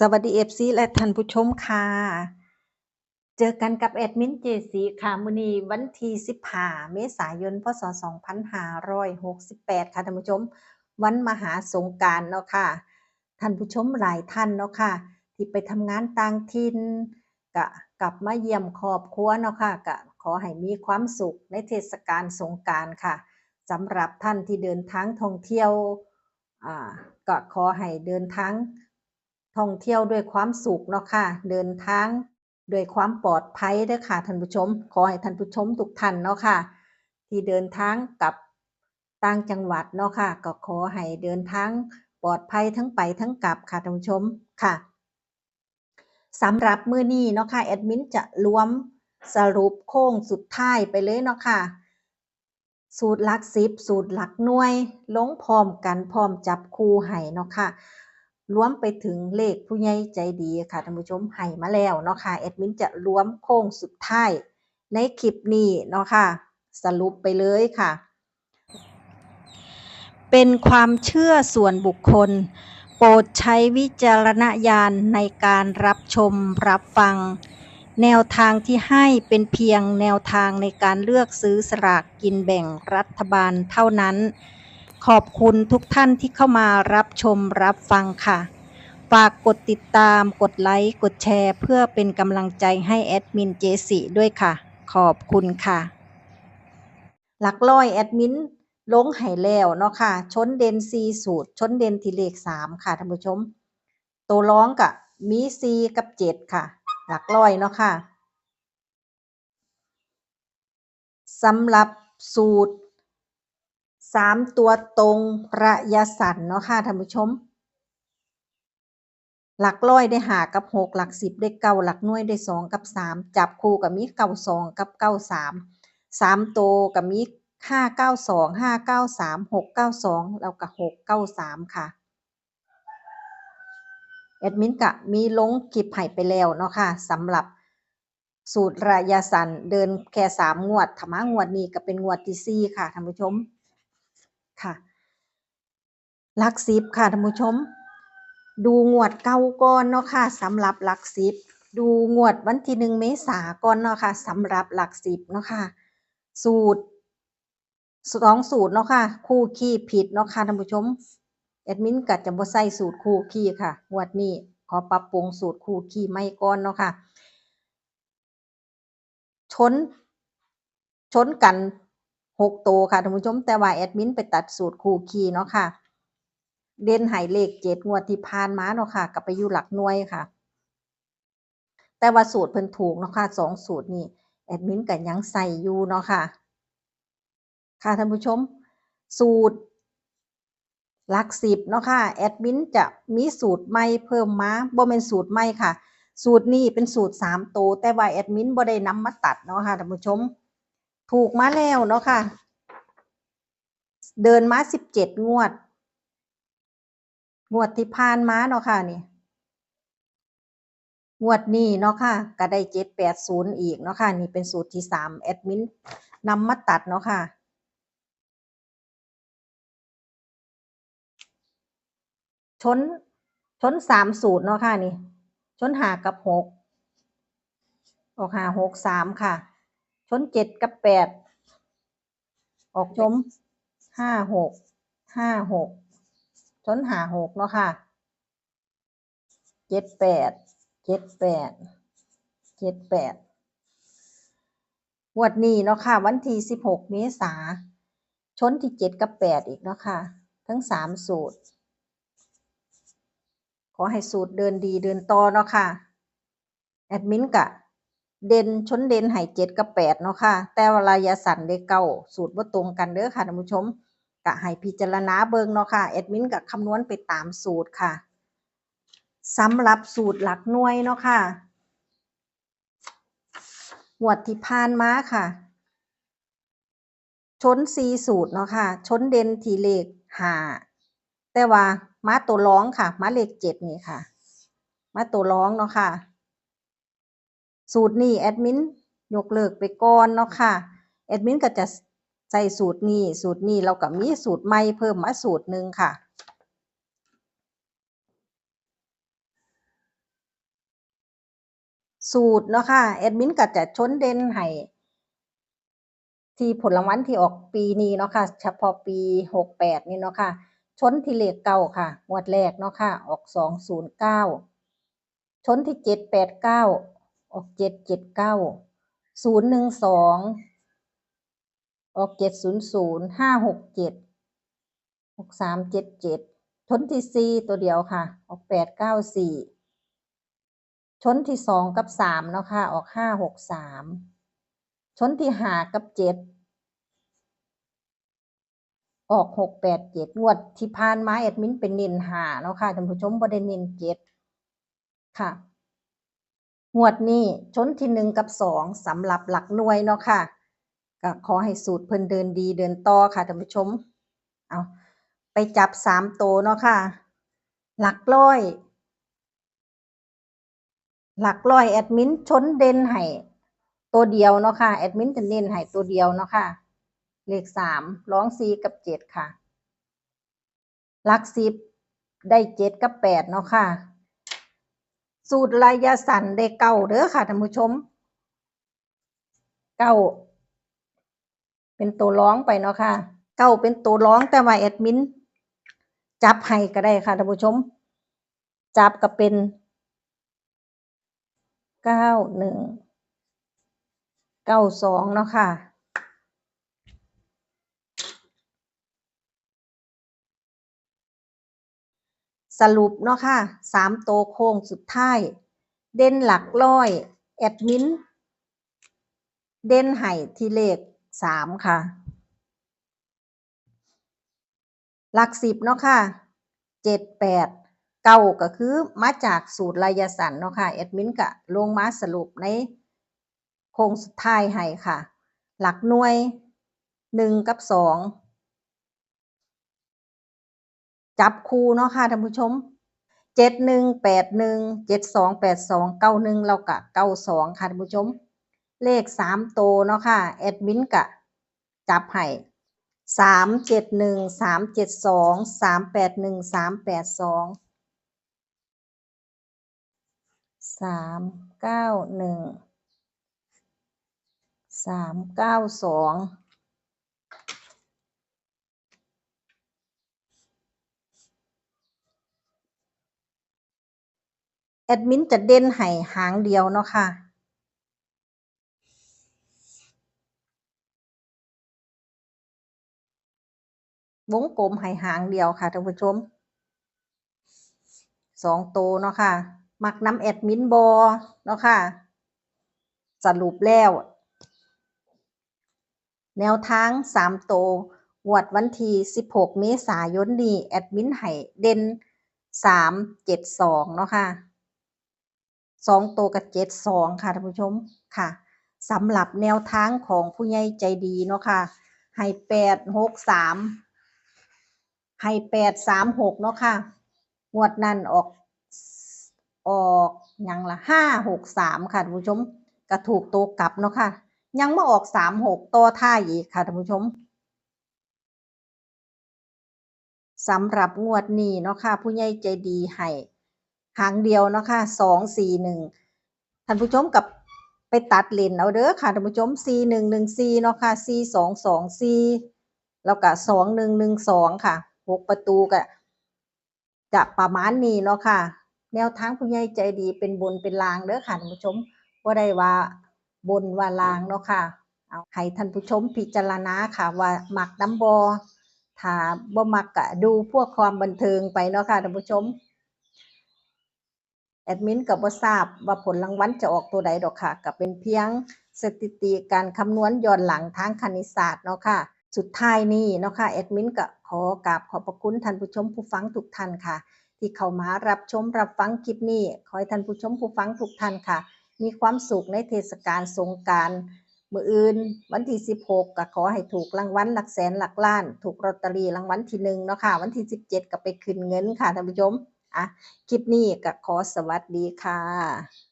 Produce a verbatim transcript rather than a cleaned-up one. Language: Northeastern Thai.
สวัสดี เอฟซี และท่านผู้ชมค่ะ เจอกันกับแอดมินเจสีค่ะ มื้อนี้วันที่สิบห้า เมษายน พ.ศ. สองพันห้าร้อยหกสิบแปด ค่ะท่านผู้ชม วันมหาสงกรานต์เนาะค่ะ ท่านผู้ชมหลายท่านเนาะค่ะ ที่ไปทำงานต่างถิ่น ก็กลับมาเยี่ยมครอบครัวเนาะค่ะ ก็ขอให้มีความสุขในเทศกาลสงกรานต์ค่ะ สำหรับท่านที่เดินทางท่องเที่ยว อ่า ก็ขอให้เดินทางท่องเที่ยวด้วยความสุขเนาะค่ะ เดินทางด้วยความปลอดภัยเด้อค่ะท่านผู้ชม ขอให้ท่านผู้ชมทุกท่านเนาะค่ะ ที่เดินทางกลับต่างจังหวัดเนาะค่ะ ก็ขอให้เดินทางปลอดภัยทั้งไปทั้งกลับค่ะท่านผู้ชมค่ะ สำหรับมื้อนี้เนาะค่ะ แอดมินจะรวมสรุปโค้งสุดท้ายไปเลยเนาะค่ะ สูตรหลักสิบ สูตรหลักหน่วย ลงพร้อมกัน พร้อมจับคู่ให้เนาะค่ะ รวมไปถึงเลขผู้ใหญ่ใจดีค่ะท่านผู้ชม ให้มาแล้วเนาะค่ะ แอดมินจะรวมโค้งสุดท้ายในคลิปนี้เนาะค่ะ สรุปไปเลยค่ะ เป็นความเชื่อส่วนบุคคล โปรดใช้วิจารณญาณในการรับชมรับฟัง แนวทางที่ให้เป็นเพียงแนวทางในการเลือกซื้อสลากกินแบ่งรัฐบาลเท่านั้น ขอบคุณทุกท่านที่เข้ามารับชมรับฟังค่ะ ฝากกดติดตาม กดไลค์ กดแชร์ เพื่อเป็นกำลังใจให้แอดมินเจสีด้วยค่ะ ขอบคุณค่ะ หลักร้อยแอดมินลงให้แล้วเนาะค่ะ ชนเด่นสี่สูตร ชนเด่นที่เลขสามค่ะท่านผู้ชม ตัวรองก็มีสี่กับเจ็ดค่ะ หลักร้อยเนาะค่ะ สำหรับสูตรสามตัวตรงระยะสั้นเนาะค่ะท่านผู้ชม หลักร้อยได้ห้ากับหก หลักสิบได้เก้า หลักหน่วยได้สองกับสาม จับคู่ก็มีเก้าสองกับเก้าสาม สามตัวก็มีห้าเก้าสอง ห้าเก้าสาม หกเก้าสอง แล้วก็หกเก้าสามค่ะ แอดมินก็มีลงคลิปให้ไปแล้วเนาะค่ะ สำหรับสูตรระยะสั้นเดินแค่สามงวด ถ้ามางวดนี้ก็เป็นงวดที่สี่ค่ะท่านผู้ชม ค่ะ หลักสิบค่ะท่านผู้ชม ดูงวดเก่าก่อนเนาะค่ะ สำหรับหลักสิบ ดูงวดวันที่หนึ่งเมษาก่อนเนาะค่ะ สำหรับหลักสิบเนาะค่ะ สูตร สองสูตรเนาะค่ะ คู่คี่ผิดเนาะค่ะท่านผู้ชม แอดมินก็จะบ่ใส่สูตรคู่คี่ค่ะ งวดนี้ขอปรับปรุงสูตรคู่คี่ใหม่ก่อนเนาะค่ะ ชน ชนกันหกตัวค่ะท่านผู้ชม แต่ว่าแอดมินไปตัดสูตรคู่คี่เนาะค่ะ เด่นให้เลขเจ็ด งวดที่ผ่านมาเนาะค่ะ ก็ไปอยู่หลักหน่วยค่ะ แต่ว่าสูตรเพิ่นถูกเนาะค่ะ สองสูตรนี่แอดมินก็ยังใส่อยู่เนาะค่ะ ค่ะท่านผู้ชม สูตรหลักสิบเนาะค่ะ แอดมินจะมีสูตรใหม่เพิ่มมา บ่แม่นสูตรใหม่ค่ะ สูตรนี้เป็นสูตรสามตัว แต่ว่าแอดมินบ่ได้นำมาตัดเนาะค่ะท่านผู้ชม ถูกมาแล้วเนาะค่ะ เดินมาสิบเจ็ดงวด งวดที่ผ่านมาเนาะค่ะนี่ งวดนี้เนาะค่ะ ก็ได้เจ็ดแปดศูนย์อีกเนาะค่ะ นี่เป็นสูตรที่สาม แอดมินนำมาตัดเนาะค่ะ ชน ชนสามสูตรเนาะค่ะนี่ ชนห้ากับหก ออกห้าหกสามค่ะ ชนเจ็ดกับแปด ออกชนห้าหก ห้าหก ชนห้าหกเนาะค่ะ เจ็ดแปด เจ็ดแปด เจ็ดแปด งวดนี้เนาะค่ะ วันที่สิบหกเมษา ชนที่เจ็ดกับแปดอีกเนาะค่ะ ทั้งสามสูตร ขอให้สูตรเดินดีเดินต่อเนาะค่ะ แอดมินก็เด่น ชนเด่นให้เจ็ดกับแปดเนาะค่ะ แต่ว่าระยะสั้นได้เก้า สูตรบ่ตรงกันเด้อค่ะท่านผู้ชม ก็ให้พิจารณาเบิ่งเนาะค่ะ แอดมินก็คำนวณไปตามสูตรค่ะ สำหรับสูตรหลักหน่วยเนาะค่ะ งวดที่ผ่านมาค่ะ ชนสี่สูตรเนาะค่ะ ชนเด่นที่เลขห้า แต่ว่ามาตัวรองค่ะ มาเลขเจ็ดนี่ค่ะ มาตัวรองเนาะค่ะ สูตรนี้แอดมินยกเลิกไปก่อนเนาะค่ะ แอดมินก็จะใส่สูตรนี้ สูตรนี้ แล้วก็มีสูตรใหม่เพิ่มมาสูตรหนึ่งค่ะ สูตรเนาะค่ะ แอดมินก็จะชนเด่นให้ ที่ผลรางวัลที่ออกปีนี้เนาะค่ะ เฉพาะปีหกแปดนี่เนาะค่ะ ชนที่เลขเก้าค่ะ งวดแรกเนาะค่ะ ออกสองศูนย์เก้า ชนที่เจ็ดแปดเก้า ออกเจ็ดเจ็ดเก้า ศูนย์หนึ่งสอง ออกเจ็ดศูนย์ศูนย์ ห้าหกเจ็ด ออกสามเจ็ดเจ็ด ชนที่สี่ตัวเดียวค่ะ ออกแปดเก้าสี่ ชนที่สองกับสามเนาะค่ะ ออกห้าหกสาม ชนที่ห้ากับเจ็ด ออกหกแปดเจ็ด งวดที่ผ่านมาแอดมินไปเน้นห้าเนาะค่ะ ท่านผู้ชม บ่ได้เน้นเจ็ดค่ะ งวดนี้ชนที่หนึ่งกับสอง สำหรับหลักหน่วยเนาะค่ะ ก็ขอให้สูตรเพิ่นเดินดีเดินต่อค่ะ ท่านผู้ชม เอา ไปจับสามตัวเนาะค่ะ หลักร้อย หลักร้อยแอดมินชนเด่นให้ตัวเดียวเนาะค่ะ แอดมินจะเน้นให้ตัวเดียวเนาะค่ะ เลขสาม รองสี่กับเจ็ดค่ะ หลักสิบได้เจ็ดกับแปดเนาะค่ะ สูตรระยะสั้นได้เก้าเด้อค่ะ ท่านผู้ชม เก้า เป็นตัวรองไปเนาะค่ะ เก้าเป็นตัวรอง แต่ว่าแอดมินจับให้ก็ได้ค่ะ ท่านผู้ชม จับก็เป็น เก้าหนึ่ง เก้าสอง เนาะค่ะ สรุปเนาะค่ะ สามตัวโค้งสุดท้าย เด่นหลักร้อย แอดมินเด่นให้ที่เลขสามค่ะ หลักสิบเนาะค่ะ เจ็ดแปดเก้า ก็คือมาจากสูตรระยะสั้นเนาะค่ะ แอดมินก็ลงมาสรุปในโค้งสุดท้ายให้ค่ะ หลักหน่วย หนึ่งกับสอง จับคู่เนาะค่ะ ท่านผู้ชม เจ็ดหนึ่งแปดหนึ่ง เจ็ดสองแปดสอง เก้าหนึ่ง แล้วก็เก้าสอง ค่ะ ท่านผู้ชม เลขสามตัวเนาะค่ะ แอดมินก็จับให้ สามเจ็ดหนึ่ง สามเจ็ดสอง สามแปดหนึ่ง สามแปดสอง สามเก้าหนึ่ง สามเก้าสอง แอดมินจะเด่นให้หางเดียวเนาะค่ะ วงกลมให้หางเดียวค่ะ ท่านผู้ชม สองตัวเนาะค่ะ มักนำแอดมินบ่เนาะค่ะ สรุปแล้ว แนวทางสามตัว งวดวันที่สิบหกเมษายนนี้ แอดมินให้เด่นสามเจ็ดสองเนาะค่ะ สองตัวกับเจ็ดสองค่ะ ท่านผู้ชมค่ะ สำหรับแนวทางของผู้ใหญ่ใจดีเนาะค่ะ ให้แปดหกสาม ให้แปดสามหก เนาะค่ะ งวดนั้นออก ออกหยังล่ะ ห้าหกสาม ค่ะ ท่านผู้ชม ก็ถูกตัวกลับเนาะค่ะ ยังมาออกสามหกต่อท้ายอีกค่ะ ท่านผู้ชม สำหรับงวดนี้เนาะค่ะ ผู้ใหญ่ใจดีให้หางเดียวเนาะค่ะ สองสี่หนึ่ง ท่านผู้ชมกับไปตัดเล่นเอาเด้อค่ะ ท่านผู้ชม สี่หนึ่งหนึ่งสี่ เนาะค่ะ สี่สองสองสี่ แล้วก็ สองหนึ่งหนึ่งสอง ค่ะ หกประตูก็ จะประมาณนี้เนาะค่ะ แนวทางผู้ใหญ่ใจดีเป็นบนเป็นล่างเด้อค่ะ ท่านผู้ชม บ่ได้ว่าบนว่าล่างเนาะค่ะ เอาให้ท่านผู้ชมพิจารณาค่ะ ว่ามักนำบ่ ถ้าบ่มักก็ดูเพื่อความบันเทิงไปเนาะค่ะ ท่านผู้ชม แอดมินก็บ่ทราบว่าผลรางวัลจะออกตัวใดดอกค่ะ ก็เป็นเพียงสถิติการคำนวณย้อนหลังทางคณิตศาสตร์เนาะค่ะ สุดท้ายนี้เนาะค่ะ แอดมินก็ขอกราบขอบพระคุณท่านผู้ชมผู้ฟังทุกท่านค่ะ ที่เข้ามารับชมรับฟังคลิปนี้ ขอให้ท่านผู้ชมผู้ฟังทุกท่านค่ะ มีความสุขในเทศกาลสงกรานต์ มื้ออื่นวันที่สิบหก ก็ขอให้ถูกรางวัลหลักแสนหลักล้าน ถูกลอตเตอรี่รางวัลที่หนึ่งเนาะค่ะ วันที่สิบเจ็ดก็ไปขึ้นเงินค่ะ ท่านผู้ชม อ่ะ คลิปนี้ก็ขอสวัสดีค่ะ